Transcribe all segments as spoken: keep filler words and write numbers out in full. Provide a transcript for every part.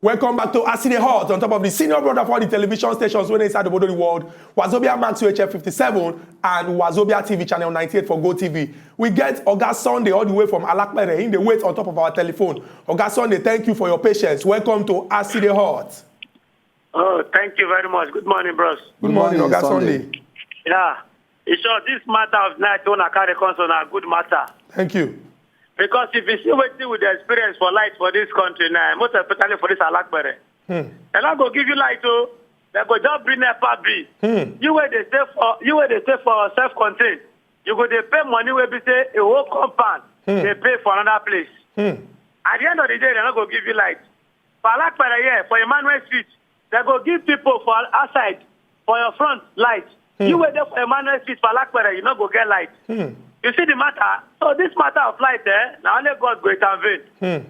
Welcome back to Aside Hot on top of the senior brother for the television stations wey dey inside the Bodoli world, Wazobia Max U H F fifty-seven and Wazobia T V channel ninety-eight for Go T V. We get Oga Sunday all the way from Alapere. He dey wait on top of our telephone. Oga Sunday, thank you for your patience. Welcome to Aside Hot. Oh, thank you very much. Good morning, bros. Good morning, Oga Sunday. Yeah. You sure this matter of night when I carry concern a good matter? Thank you. Because if you see wetin we dey experience for light for this country now, most especially for this Alapere, dem no go give you light o. Dem go just bring NEPA bill. You wey dey stay for you wey dey stay for self-contained, you go dey pay money wey be say a whole compound dey pay for another place. At the end of the day, dem no go give you light. For Alapere here, for Emmanuel Street, dem go give people for outside, for your front, light. You wey dey for Emmanuel Street for Alapere, you no go get light. You see the matter? So this matter of light, eh, na only God go intervene.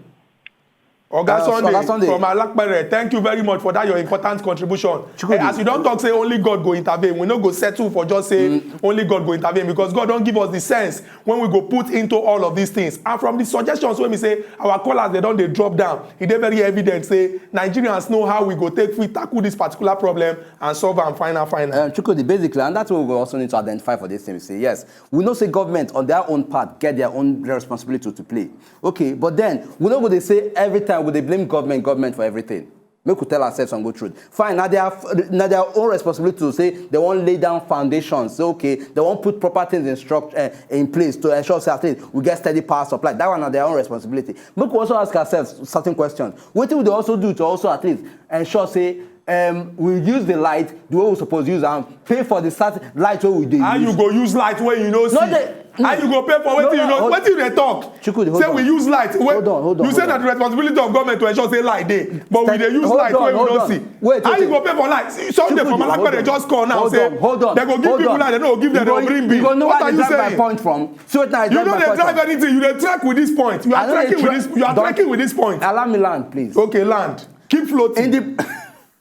Oga Uh, Sunday, Oga Sunday. From Alapere, thank you very much for that your important contribution. Chukwudi. Eh, as you don talk say only God go intervene, we no go settle for just say only God go intervene, because God don give us the sense when we go put into all of these things. And from the suggestions wey we say our callers dem don dey drop down, e dey very evident say Nigerians know how we go take fit tackle this particular problem and solve am final final. Um, Chukwudi, basically, and that's what we also need to identify for this thing. We say, yes, we know say government on their own part get their own responsibility to play. Okay, but then we no go dey say every time we dey blame government, government for everything. Make we tell ourselves some good truth. Fine, na their na their own responsibility to say dem wan lay down foundations. Say, okay, dem wan put proper things in structure, uh, in place to ensure say at least we get steady power supply. That one na their own responsibility. Make we also ask ourselves certain questions. Wetin we dey also do to also at least ensure say um, we use the light the way we suppose use am, pay for the sat light wey we dey How use. You go use light wey you no see? No dey- How you go pay for wetin No, you no, know? hold- Wetin you dey talk? Chukwudi, hold Say on. We use light. Wey- Hold on, hold on, You say hold na on. The responsibility of government to ensure say light dey, but we dey use Hold light on, wey we hold no on. see. Wait, How wait, you go wait. Pay for light? Sunday Chukwudi, from hold Alapere on. Just call now Hold say on, hold on, dem go give hold people on. light, dem no go give them, You dem go go- bring You bill. go know What why are I you drive my saying? Point from. See wetin I You drive no my dey point drive from. Anything. You dey track with this point. You I are no dey tracking with tra- this. You are Don't- tracking with this point. Allow me land, please. Okay, land. Keep floating. In the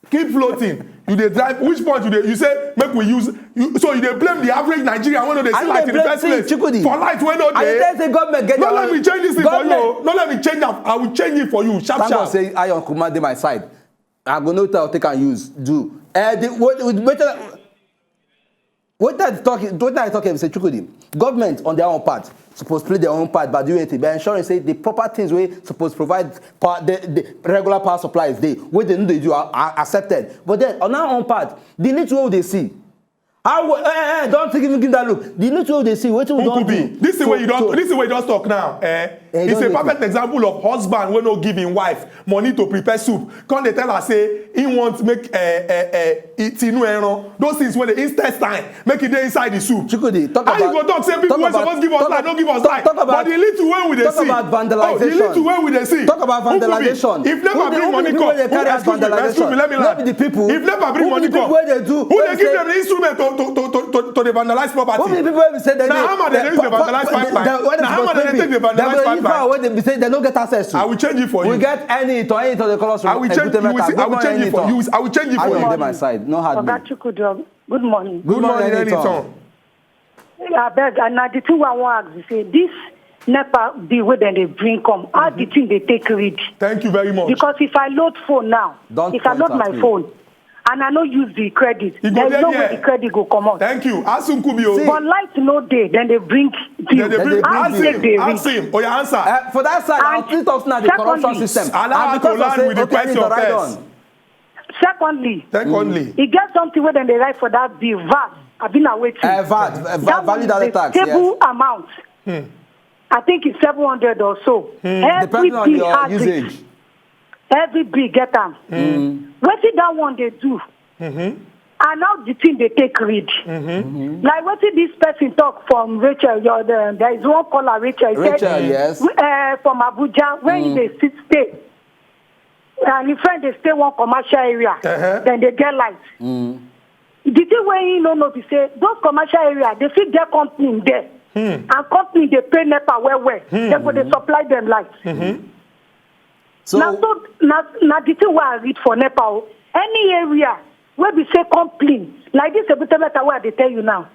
Keep floating. You dey drive. Which point you dey? You say make we use. You, so you dey blame the average Nigerian wey no dey see I no light dey in the blame first see place Chukwudi. For light wey no I dey dey. tell say government get No their let own- me change this thing for you. Government- No let me change am. I will change it for you sharp Thank God sharp. Say Ayo Nkrumah dey my side. I go know wetin I take and use do. Uh, the, wait, wait, wait, wait, I talk, wait, I talk, say Chukwudi. Government on their own part suppose play their own part by doing it by ensuring say the proper things wey suppose provide power, the, the regular power supplies dey wey dem no dey do are, are accepted. But then on our own part, the little wey we dey see, how we, eh, eh, eh, don't even give that look. The little wey we dey see, wetin we don Nkubi, do. this thing to- wey you don to- this thing wey you just talk now, eh, Eh, it's don a make perfect example of husband wey no give him wife money to prepare soup. Come dey tell her say he want make eh, eh, eh, tinu ẹran. Those things wey dey intestine make e dey inside the soup. Chukwudi, talk How you about- go talk say people talk wey about- suppose give us talk light no about- give us talk- light? talk about- But the little wey we dey talk see, about oh, the vandalization. Little wey we dey see, Talk about Nkubi, vandalization. If never Who the- bring who money the come, people wey dey carry out excuse me, excuse me, vandalization? Let me No land. Be the people. If never bring Who money the people come, wey dey do? Who Wey dey give say- them the instrument to to to to to, to dey vandalize property? Who be the people wey be say dem Na dey- hammer dem dey use dey vandalize pipeline. Na hammer dem dey take dey vandalize pipeline. They go use fire wey dem be say dem no get access to. I will change it for you. We get any to any to the colors I will change. You will see, I will change it for you. I will change it for Ayo dey you. My side, no hard me. Oga Chukwudi, good morning. Good morning, Anytime. Anytime. Abeg, and na the thing wey I wan ask be say this NEPA bill wey dem dey bring come, how the thing dey take read? Thank you very much. Because if I load phone now, Don't if I point load at my me. Phone, and I no use the credit, E go there is dey no there. Way the credit go comot. Thank you. Ask Nkubi o. But light no dey, then they bring bill. Dem dey bring. How Ask take him. dey Ask read? Him. Oya answer. Uh, for that side, I'll And still talk now the corruption secondly- system. Allow And her because to I land say, with the okay, I need to question ride first. On. Secondly, Secondly, e get something wey dem dey write for that bill, VAT, abi na wetin? Uh, VAT, uh, That one value is added a tax, yes. Stable amount. I think it's seven hundred or so. Every Depending on bill your has it. Usage. Every bill get am. Wetin that one dey do? And how the thing dey take read? Like wetin this person talk from Rachel, your, the, there is one caller, Rachel. He Rachel, said, yes. Uh, from Abuja, when he dey sit stay, and him friend dey stay one commercial area, Uh-huh. Then they get light. The thing wey he no know be say those commercial area, they fit get company there, and company dey pay NEPA well well. They go dey supply them light. So, Na so na na the thing wey I read for NEPA o. Any area wey be say company like this Ebute Metta wey I dey tell you now,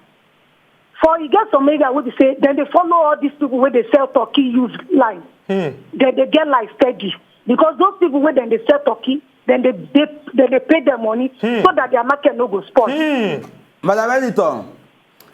for e get some area wey be say dem dey follow all these people wey dey sell turkey use line. Dem dey get light steady because those people wey dem dey sell turkey, then they they then they pay them money so that their market no go spoil. Madam Editor,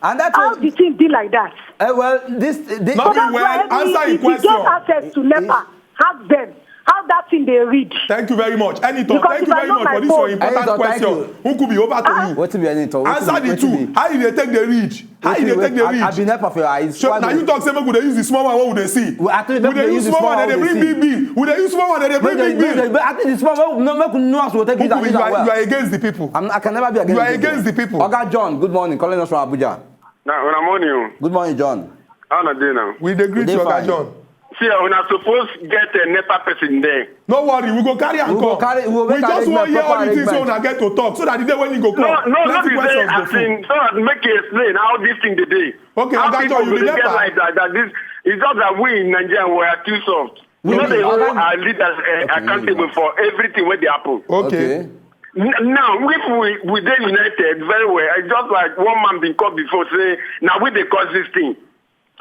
and that How was, the thing be like that? eh, well, this, this Not So that's well, why every, answer if the you get question. Access to NEPA, ask them how that thing they read. Thank you very much. Anything, Because thank you if I very know much my for this your phone- important Editor, thank question. you. Who could be over to you? Wetin be Editor? Wetin Answer be- the wetin two. be- How you dey take the read? How you wetin dey be- take the I, I read? be NEPA for your eyes. So now you talk say make we dey use the small one wey we dey see. Well, at least We make we dey dey use use the small small one, one dey we bring dey big big. We dey use small one, dey bring Make big dem- big. make dem- at least the small one, no, make we know as we take Who it could be- and You use am are you well. are against the people. I'm, I can never be against You are the people. against the people. Oga John, good morning. Calling us from Abuja. Now, una morning. Good morning, John. How una dey now? We dey greet Dey you, Oga fine. John. See, una suppose get a NEPA person there. No worry, we go carry am We go come. carry- we go make we just wan arrangement, hear all proper the things wey arrangement. Una get to talk so that the day when you go come, No, no, no plenty be say questions go as full. in so that make you explain how this thing dey dey. Okay, How Oga people John, you go be dey get NEPA. Like that? That this is just that we in Nigeria we are too soft. We No, no dey no, hold Oga- our leaders uh, Okay, accountable yes. For everything wey dey happen. Okay. N- Now, if we we dey united very well, it's just like one man bin come before say na we dey cause this thing.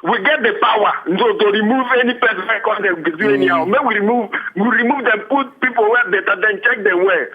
We get the power so to remove any person wey come dey do anyhow. Make we remove we remove them, put people wey better, then check them well.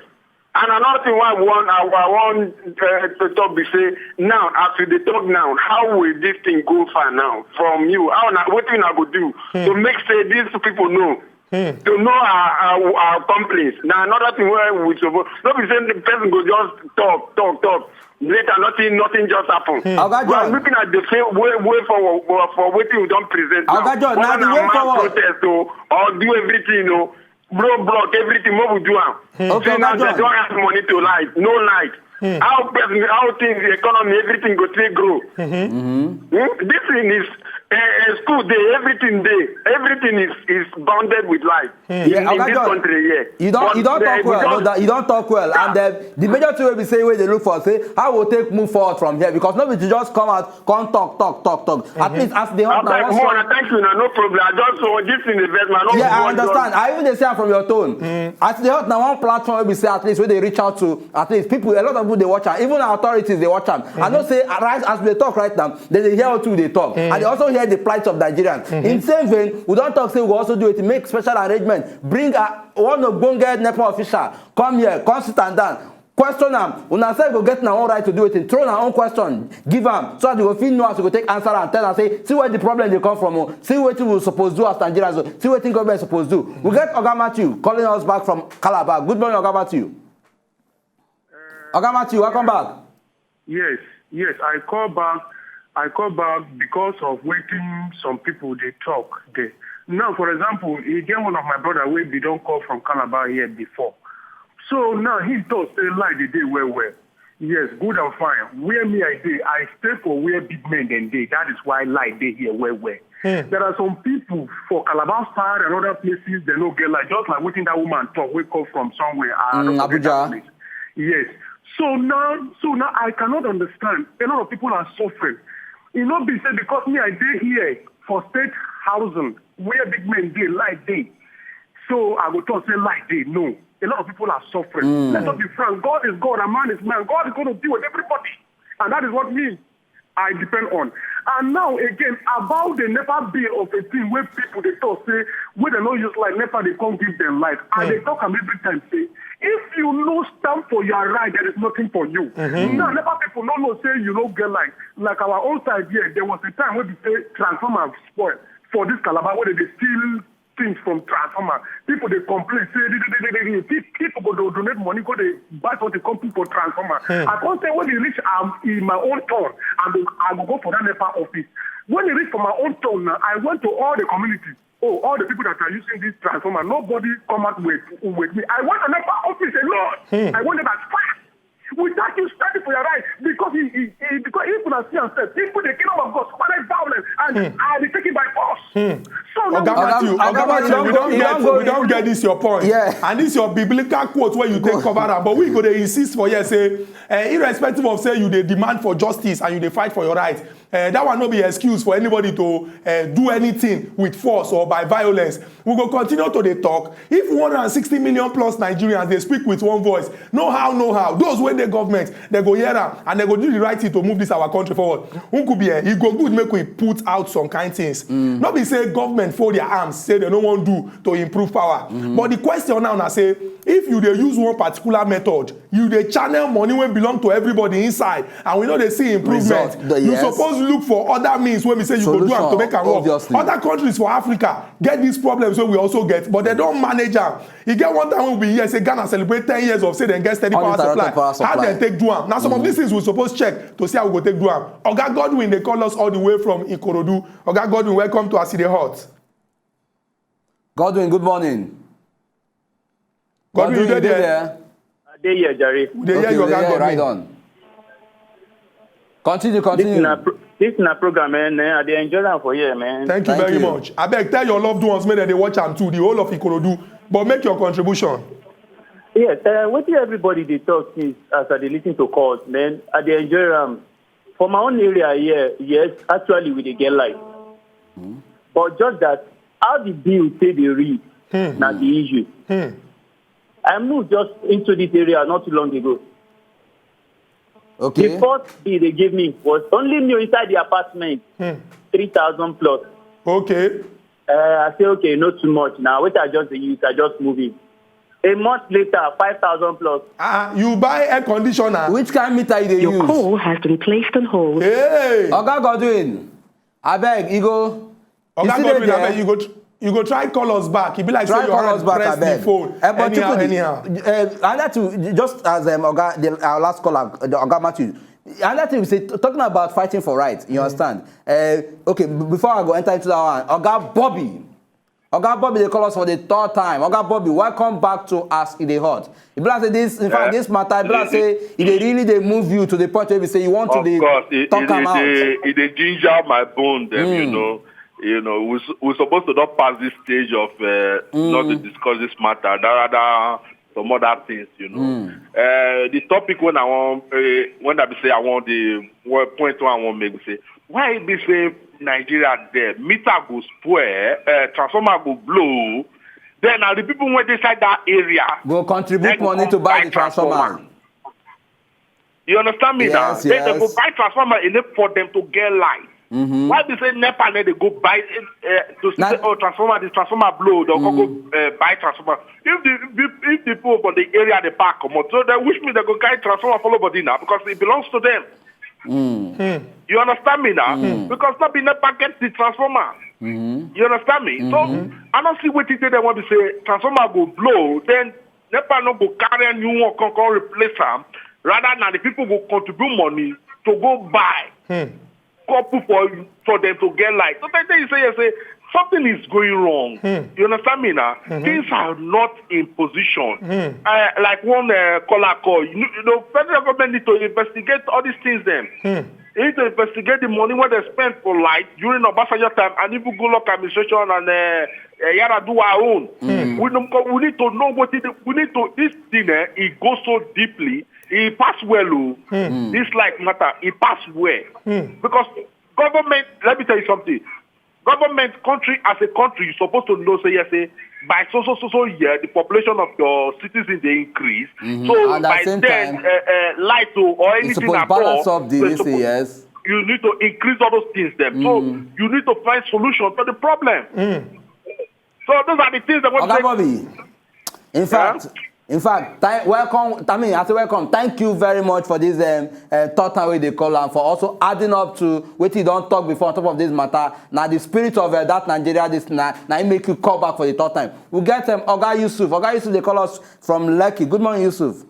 And another thing wey I wan I, I wan uh, to talk be say now as we dey talk now, how will this thing go far now from you? How na wetin una go do to make say these people know? To know our our, our complaints. Na another thing wey we suppose no be say the person go just talk talk talk later nothing nothing just happen. Oga We are John. Looking at the same way way forward for, for wetin we don present now. Oga John, na Whether the way mass forward. Protest o or do everything o, road block everything, make we do am. Okay, Say now Oga they John. Don't have money to light, no light. How person, how things, the economy, everything go still grow. Hmm? This thing is uh, uh, school day, everything day, everything is is bounded with light. In, Yeah, in Oga this John, country here. You don't, But, you don't uh, talk we well. just- No, that, you don't talk well. And uh, the major thing wey be say wey dey look for say how we take move forward from here because no be to just come out, come talk, talk, talk, talk. At least as the hot Abeg, now. more, thank you. Now, no problem. I just want this thing the best man. No Yeah, I want understand. I even dey see am from your tone. As the hot na one platform wey be say at least wey dey reach out to at least people. A lot of people dey watch am. Even our authorities dey watch am. I know say right as we dey talk right now, they dey hear wetin we dey talk, and they also hear the plight of Nigerians. In same vein, we don talk say we go also do it to make special arrangement, bring uh, one ogbonge NEPA official come here, come sit am down. Question am, una sef go get una own right to do wetin, throw una own question, give am so that you go fit know as you go take answer am, tell am say see where the problem dey come from o, see wetin we suppose do as Nigerians o, see wetin government suppose do. We get Oga Matthew calling us back from Calabar. Good morning, Oga Matthew. Oga Matthew, welcome back. Yes, yes, I call back. I call back because of wetin some people dey talk there. Now, for example, e get one of my brother wey be don call from Calabar here before. So now he talk say light dey dey well well. Yes, good and fine. Where me I dey, I stay for where big men dem dey. That is why light dey here well well. There are some people for Calabar side and other places they no get light. Just like wetin that woman talk wey come from somewhere. I Mm, don't forget that Abuja. Place. Yes. So now, so now I cannot understand. A lot of people are suffering. E no be say because me I dey here for state housing where big men dey light dey. So I go talk say light dey. No. A lot of people are suffering. Let's not be frank. God is God and man is man. God is going to deal with everybody. And that is what me I depend on. And now again, about the NEPA bill of a thing where people they talk say, where they no use light, NEPA they can't give them light. And they talk am every time say, if you no stand for your right, there is nothing for you. Now, NEPA people no know say you no get light. Like our own side here, there was a time where we say transformer spoil for this Calabar where they still things from transformer. People they complain say they, they, they, they, they, pe- people go do, donate money go they buy something come put for transformer. I can't say when they reach um, in my own town, I go I go go for that NEPA office. When they reach for my own town now, I went to all the communities. Oh, all the people that are using this transformer, nobody come out with with me. I went to NEPA office alone. I went there as fast. Without you standing for your right, because he, he, he because if you see yourself, people the kingdom of God suffer violence and are be taken by force. So now Oga Oga- Matthew, Oga Oga Matthew, Matthew, we you don don get go- we don get this your point. Yeah. And this your biblical quote where you take cover am, but we go dey insist for here say, eh, irrespective of say you dey demand for justice and you dey fight for your right, Uh, that one no be excuse for anybody to uh, do anything with force or by violence. We go continue to dey talk. If one hundred sixty million plus Nigerians dey speak with one voice, no how, no how. Those wey dey government, they go hear am and they go do the right thing to move this our country forward. Nkubie, e go good make we put out some kind things. No be say government fold their arms, say they no wan do to improve power. But the question now na say, if you dey use one particular method, you dey channel money wey belong to everybody inside, and we no dey see improvement. Result, the- You yes. suppose look for other means wey be say you go do am to Solution, make am work. Obviously. Other countries for Africa get these problems wey we also get, but they don manage am. E get one time wey we hear say Ghana celebrate ten years of say dem get steady power Uninterrupted supply. Power How supply. dem take do am? Na some of these things we suppose check to see how we go take do am. Oga Godwin dey call us all the way from Ikorodu. Oga Godwin, welcome to As E Dey Hot. Godwin, good morning. Godwin, you dey there? I dey here, Jerry. We dey hear Okay, you, we dey Oga hear you. Godwin. Right on. Continue, This continue. na pro- this na program, man. Eh, I dey enjoy am for here, man. Thank you Thank very you. much. Abeg, tell your loved ones make dem dey watch am too, the whole of Ikorodu, but make your contribution. Yes, uh, wetin everybody dey talk since as I dey listen to calls, man, I dey enjoy am. For my own area here, yes, actually we dey get light, but just that how the bill take dey read na the issue. I moved just into this area not too long ago. Okay. The first bill they gave me was only me inside the apartment, three thousand plus. Okay. Uh, I say, okay, not too much. Now, what I just use, I just move in. A month later, five thousand plus. Ah, you buy air conditioner. Which kind meter you dey Your use? Call has been placed on hold. Hey. Oga Godwin, abeg, you go. You Oga still dey Godwin, there? abeg, you go tr- you go try call us back. E be like Try say you call hand us back, press the abeg. phone. Eh, but Anyhow, Chukwudi, anyhow. Uh, another thing, just as um, Oga, the, our last caller, the Oga Matthew, another thing we say, t- talking about fighting for rights, you understand? Uh, okay, b- before I go enter into that one, Oga Bobby. Oga Bobby, they call us for the third time. Oga Bobby, welcome back to As E Dey Hot. E be like say this, in fact, this matter, e be like say e dey really dey move you to the point where you say you want to Of dey course, it, talk it, am it, out. Dey, it dey ginger my bone dem, you know. You know, we s- we supposed to don pass this stage of uh, not to discuss this matter, that rather some other things, you know. Uh, the topic when I want, uh, when I be say I want the one point one I want make we say why e be say Nigeria there meter go spoil, uh, transformer go blow, then na the people wey dey inside that area Go contribute then go money come to buy the transformer. You understand me now? Yes, Then they go yes. buy transformer in it for them to get light. Why be say NEPA then they go buy uh, to Na- say oh transformer the transformer blow they go go uh, buy transformer. If the if, if the people for the area they park comot so then which means they go carry transformer follow body now because it belongs to them. You understand me now? Because not be NEPA get the transformer. You understand me? So I don't see what they want to say transformer go blow then NEPA no go carry a new one come come replace am rather na the people go contribute money to go buy couple for for them to get light so they tell you say yes say something is going wrong you understand me now things are not in position uh, like one uh, caller call you know, you know federal government need to investigate all these things then you need to investigate the money wey dem spend for light during Obasanjo time and even Goodluck administration and uh, uh, Yar'Adua own. We, no, we need to know what it, we need to this thing. Eh, it goes so deeply. It pass well. Oh. This light matter. It pass well because government. Let me tell you something. Government, country as a country, you supposed to know say yes, say by so so so so year the population of your citizens dey increase. So At the by same then, time, uh, uh, light o or It's anything supposed at balance all, up the so this suppo- yes. you need to increase all those things them. So you need to find solution to the problem. So those are the things that want Oga to Bobby, in fact, in fact, thank, welcome. I mean, I say welcome. Thank you very much for this um, uh, third time wey dey call and for also adding up to what you don't talk before on top of this matter. Now the spirit of uh, that Nigeria, this now, now it make you call back for the third time. We get um, Oga Yusuf. Oga Yusuf, they call us from Lekki. Good morning, Yusuf.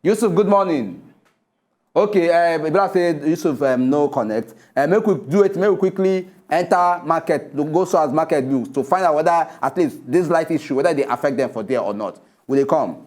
Yusuf, good morning. Okay, uh, e be like say Yusuf um, no connect. Uh, make we do it. Make we quickly enter market, to go so as market do to find out whether at least this light issue whether they affect them for there or not. Will they come?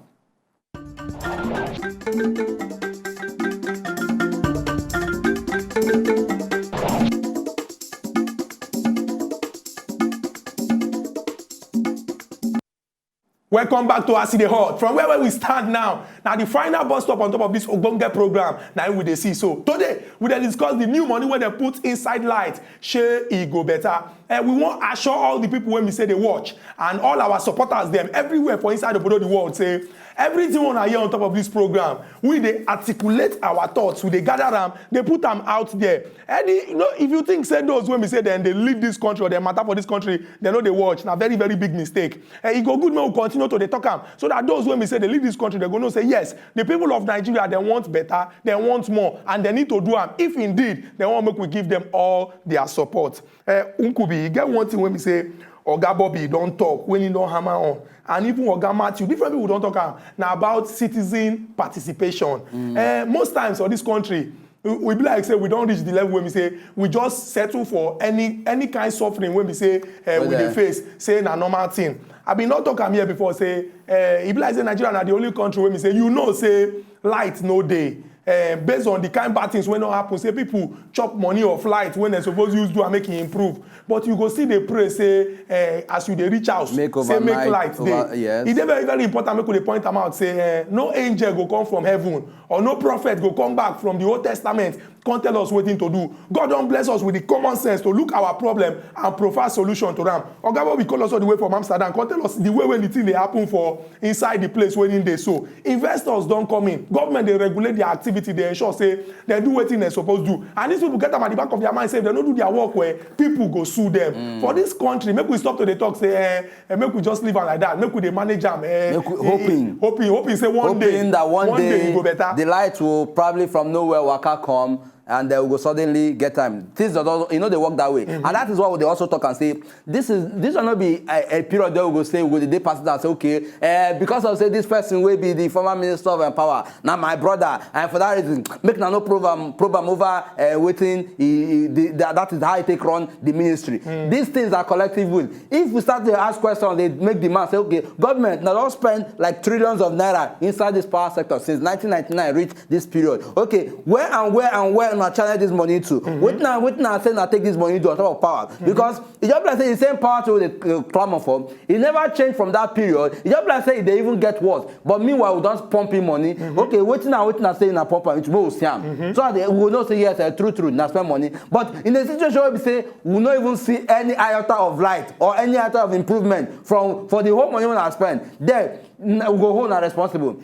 Welcome back to As E Dey Hot. From where, where we stand now, now the final bus stop on top of this ogbonge program, now we dey see. So today, we dey discuss the new money wey dem put inside light. Shey e go better? Eh, we wan assure all the people wey be say dey watch and all our supporters dem everywhere for inside obodo the world say everything una hear on top of this program, we dey articulate our thoughts, we dey gather am, dey put am out there. Any, you know, if you think say those wey be say dem dey lead this country or dem matter for this country, dem no dey watch, na very, very big mistake. Eh, e go good make we continue to dey talk am so that those wey be say dey lead this country, dem go know say yes, the people of Nigeria, dem want better, dem want more, and dem need to do am if indeed dem wan make we give dem all their support. Eh, Nkubi, e get one thing wey be say Oga Bobby don talk, wey he don hammer on, and even Oga Matthew, different people don talk am, na about citizen participation. Eh, most times for this country, we, we be like say we don reach the level wey be say we just settle for any, any kind suffering wey be say, eh, we dey face, say na normal thing. I bin don talk am here before, say, eh, e be like say Nigeria na the only country wey be say you know say light no dey. Eh, based on the kind bad things wey don happen, say people chop money of light wey dem suppose use do am make e improve. But you go still dey pray say, eh, as you dey reach house, say make light dey. E dey very, very important make we dey point am out say, eh, no angel go come from heaven or no prophet go come back from the Old Testament come tell us wetin to do. God don bless us with the common sense to look our problem and provide solution to am. Oga Bobby call us all the way from Amsterdam, come tell us the way wey the thing dey happen for inside the place wey him dey so. Investors don come in, government dey regulate their activity, dey ensure say dem do wetin dem suppose do. And these people get am at the back of their mind say if dem no do their work well, people go sue dem. For this country, make we stop to dey talk say, eh, eh, make we just leave am like that, make we dey manage am, eh, hoping, hoping, hoping say one day, hoping that one day e go better. The light will probably from nowhere waka come, and then we go suddenly get time. Things that also, you know, they work that way. And that is why they also talk and say, this is, this will not be a, a period that we go say, we go the day pass and say, okay, eh, because of say this person will be the former minister of power, now my brother, and for that reason, make na no problem, problem over, eh, waiting. He, he, the, that, that is how he take run the ministry. These things are collective will. If we start to ask questions, they make the man say, okay, government now don spend like trillions of naira inside this power sector since nineteen ninety-nine reach this period. Okay, where and where and where una channel this money to? Wetin na, wetin na say na take this money do on top of power? Because e just be like say the same power to the, uh, clamor for, e never change from that period. E just be like say e dey even get worse. But meanwhile, we don pump in money. Okay, wetin na, wetin na say na pump am into, we go see am. So that we go know say yes, eh, true, true, na spend money. But in a situation where we say we no even see any iota of light or any iota of improvement from, for the whole money we na spend, then, n-, we go hold na responsible.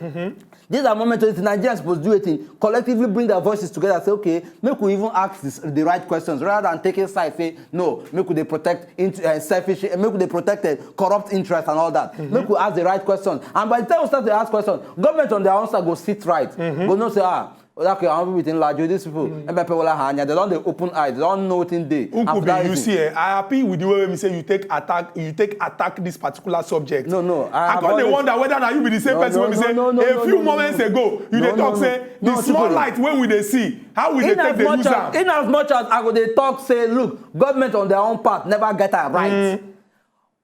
These are moments wey Nigerians suppose do wetin, collectively bring their voices together, say, okay, make we even ask this, the right questions rather than taking side, say, no, make we dey protect int-, uh, selfish, eh, make we dey protect, uh, corrupt interests and all that. Make we ask the right questions. And by the time we start to ask questions, government on their own side go sit right. Go know say, ah, okay, I want people to enlarge you. These people, M P P Wala Hanya, they don dey open eye, they don know wetin dey. Who could be you see, eh? I happy with the way we say you take attack, you take attack this particular subject. No, no, I come dey wonder whether na you be the same person wey be say a few moments ago you dey talk say the small light wey we dey see, how we dey take dey use am. In as much as I go dey talk say, look, government on their own part never get am right.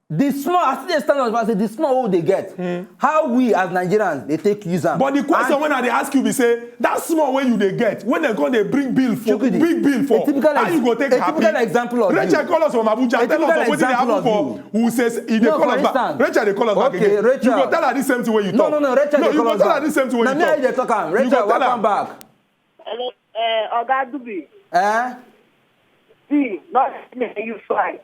The small, I still dey stand up and say the small wey we dey get, how we as Nigerians dey take use am. But the question wey I dey ask you be say, that small wey you dey get, when dem come dey bring bill for, big bill for, how you go take happy? A typical example of Rachel call us from Abuja, tell us of wetin dey happen for who says e dey call us back. Rachel dey call us back again. You go tell her the same thing wey you talk. No, no, no, Rachel dey call us back. No, you go tell her the same thing wey you talk. Na me I dey talk am. Rachel, welcome back. Hello, uh, Oga Dubi. Eh? See, not me you fight.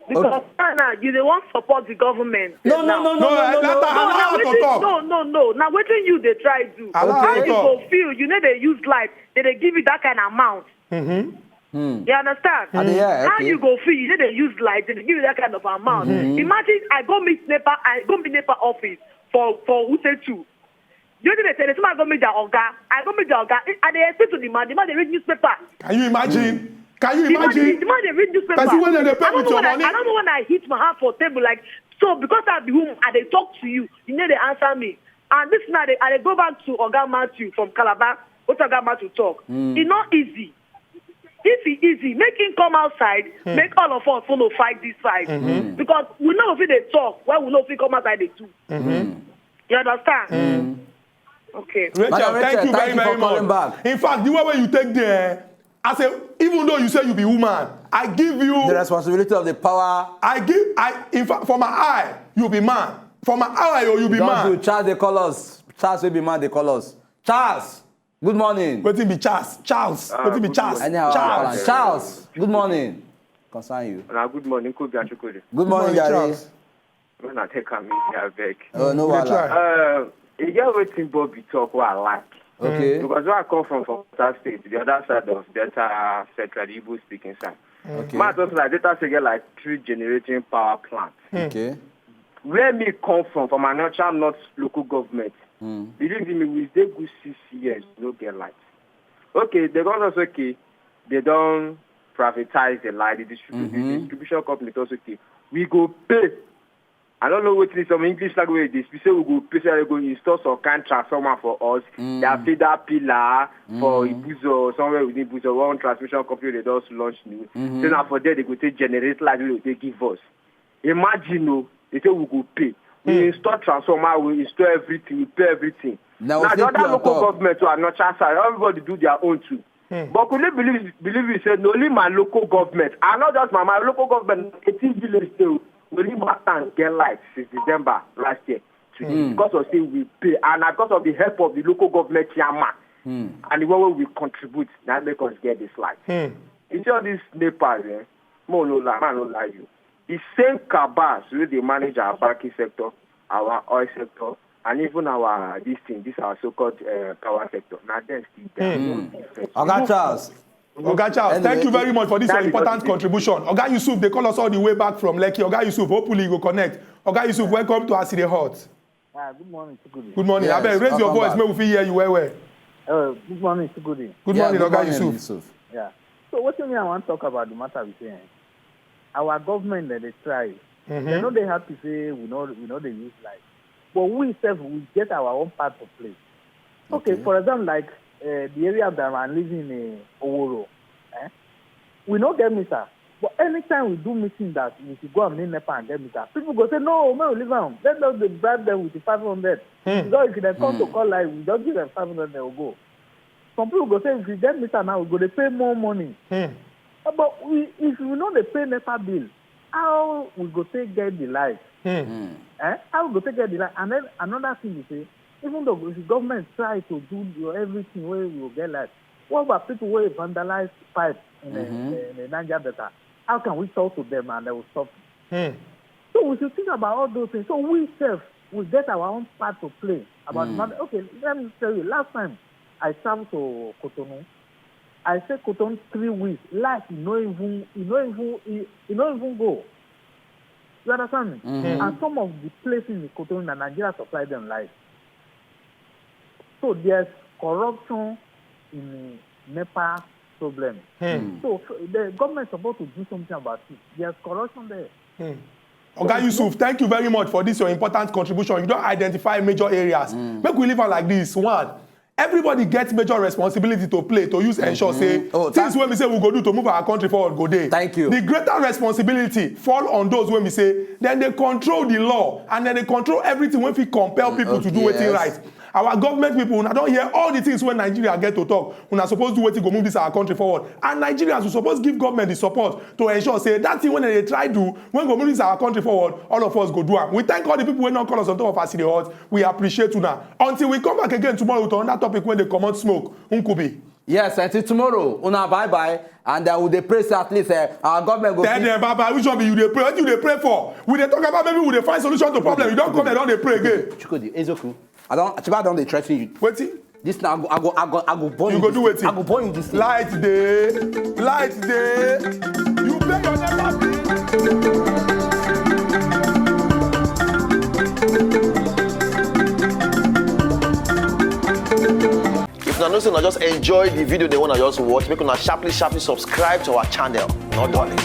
Because now, now, you dey wan support the government. No, no, no, no, no, no, no. No, na wetin, no, no, no. Na wetin you dey try do. How you go feel? You no dey use light. They dey give you that kind of amount. You understand? How you go feel? You no dey use light. They dey give you that kind of amount. Imagine I go meet NEPA, I go meet NEPA office for, for Wuse two. You know they tell me, somebody go meet their oga. I go meet their oga. I dey explain to the man. The man dey read newspaper. Can you imagine? Can you imagine? The man dey read newspaper. Person wey dem dey pay with your money. I don't know when I hit my hand for table like so because I be woman. I dey talk to you. You no dey answer me. And this now, I dey go back to Oga Matthew from Calabar. What Oga Matthew talk? E no easy. If e easy, make him come outside, make all of us follow fight this fight. Because we no fit dey talk when we no fit come outside dey do. You understand? Okay. Rachel, thank you very, very much. In fact, the way wey you take there, I say, even though you say you be woman, I give you the responsibility of the power. I give, I, in fact, for my eye, you be man. For my hour, yo, you be Don't man. Do Charles, they call us. Charles will be man, they call us. Charles, good morning. Wetin be Charles? Charles. Ah, Wetin be good Charles? morning. Anyhow, Charles. Charles, good morning. Concern you. Na good morning, Kobe Achukwu. Good morning, Gary. Charles. When I take am in, I beg. Oh, no You dey wahala. try. Uh, e get wetin Bobby talk wey I like. Okay. Because where I come from, from Delta State, the other side of Delta Central, the Igbo speaking side. Okay. Man, just like Delta State get like three generating power plants. Okay. Where me come from, from Aniocha North local government, believe me, we dey good six years, no get light. Okay, they don also okay, they don privatize the light, the, distribu- the distribution company also okay. We go pay. I don't know what is some English language this. We say we go pay, say we go install some kind transformer for us. Their feeder pillar for Ibuzo or somewhere within Ibuzo. One transmission company they just launched new. So now for there they go take generate light wey they give us. Imagine, no, they say we go pay. We install transformer, we install everything, we pay everything. Now, Now the still other pay on local top. Government to Aniocha side, everybody do their own too. But could you believe believe me say na only my local government, and not just my my local government, eighteen village dey o, only my town get light since December last year. Today, because of say we pay, and na because of the help of the local government chairman and the one wey we contribute, na make us get this light. You see all these NEPA, eh? Mo no lie, man no lie you. The same cabals wey dey manage our banking sector, our oil sector, and even our this thing, this our so-called uh, power sector. Na dem still dey. Oga Charles. Oga Charles, thank you very much for this your That is important what it is. Contribution. Oga Yusuf, they call us all the way back from Lekki. Oga Yusuf, hopefully you go connect. Oga Yusuf, welcome to As E Dey Hot. Ah, good morning, Chukudi. Good morning. Yes, Abeg, raise your welcome voice, back. Make we fit hear you well well. Uh, good morning, Chukudi. Good Yeah, morning, good Oga morning, Yusuf. Yusuf. Yeah. So what you mean I want to talk about the matter we say, eh? Our government that they try. They know they happy say we know we know they use light, but we self we get our own part to play. Okay, Okay. For example, like uh, the area that I'm living in, uh, Oworo, eh? We no get meter. But anytime we do meeting that we should go and meet NEPA and get meter, people go say no, no, leave am. Let us dey bribe them with the five hundred. Because if they come to call light, we just give them five hundred, they will go. Some people go say if we get meter now, we go dey pay more money. Uh, But we, if we no dey pay NEPA bill, how we go take get the light? Eh? How we go take get the light? And then another thing is say, even though if the government try to do the, everything wey we go get light, what about people wey vandalize pipe in the, in the Niger Delta? How can we talk to them and they will stop? So we should think about all those things. So we self, we get our own part to play about the matter. Okay, let me tell you. Last time I traveled to Cotonou, I say Cotonou three weeks, light e no even, e no even, e, e no even go. You understand me? And some of the places in Cotonou, na Nigeria supply them light. So there's corruption in the NEPA problem. So f- the government supposed to do something about it. There's corruption there. Oga Yusuf, thank you very much for this your important contribution. You don identify major areas. Make we leave am like this. One, everybody get major responsibility to play to use ensure say Oh, things thank- wey we say we go do to move our country forward go dey. Thank you. The greater responsibility fall on those wey we say then they control the law and then they control everything wey fit compel people to do Okay, wetin yes. Right. Our government people, una don hear all the things wey Nigeria get to talk. Una suppose do wetin go move this our country forward. And Nigerians, we suppose give government the support to ensure say that thing wey dem dey try do, wey go move this our country forward, all of us go do am. We thank all the people wey don call us on top of As E Dey Hot. We appreciate una. Until we come back again tomorrow with another topic wey dey comot smoke. Nkubi. Yes, until tomorrow, una bye bye, and uh, we dey pray say at least uh, our government go. Tell them, Baba, which one be you dey pray? What you dey pray for? We dey talk about maybe we dey find solution to problem. You don come here, don dey pray again. Chukudi, Ezoku, I don, Chiba don dey threaten you. Wetin? This na I go, I go, I go, I go burn You you. Go This do thing. Wetin? I go burn you this thing. Light dey, light dey. You pay your NEPA bill. If una know say una just enjoy the video, they wanna just watch, make una sharply, sharply subscribe to our channel. Not darling.